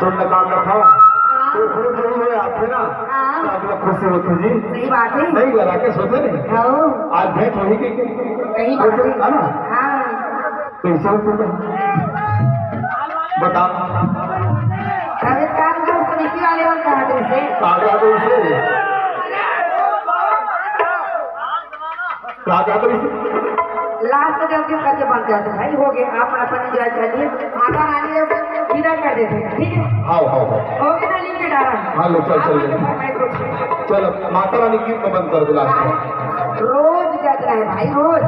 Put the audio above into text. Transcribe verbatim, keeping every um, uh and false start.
सुन, का कथा? तो खुद जो है आपसे ना, हाँ। तो आप लोग खुशी होते जी। सही बात है। नहीं, घर आके सोचे नहीं। हाँ। आज भेंट होई कि सही बात है। है ना? हाँ। कैसे हो तुम? बता। अरे, काम जो समिति वाले मन कहा थे से। का कहा थे से? का कहा थे से? लास्ट में जल्दी करके बंद कर दो भाई, हो गया, आप अपन एंजॉय कर लिए। माता रानी ने विदा कर देते हैं, ठीक है? हाव, हाव, हाव। हो गया ना, लीन के डारा? हाँ, लो, चल, आप चल, लोग चल। फरमाइश रखिए। चलो, माता रानी की तो बंद कर दो लास्ट में। रोज जग रहा है भाई, रोज।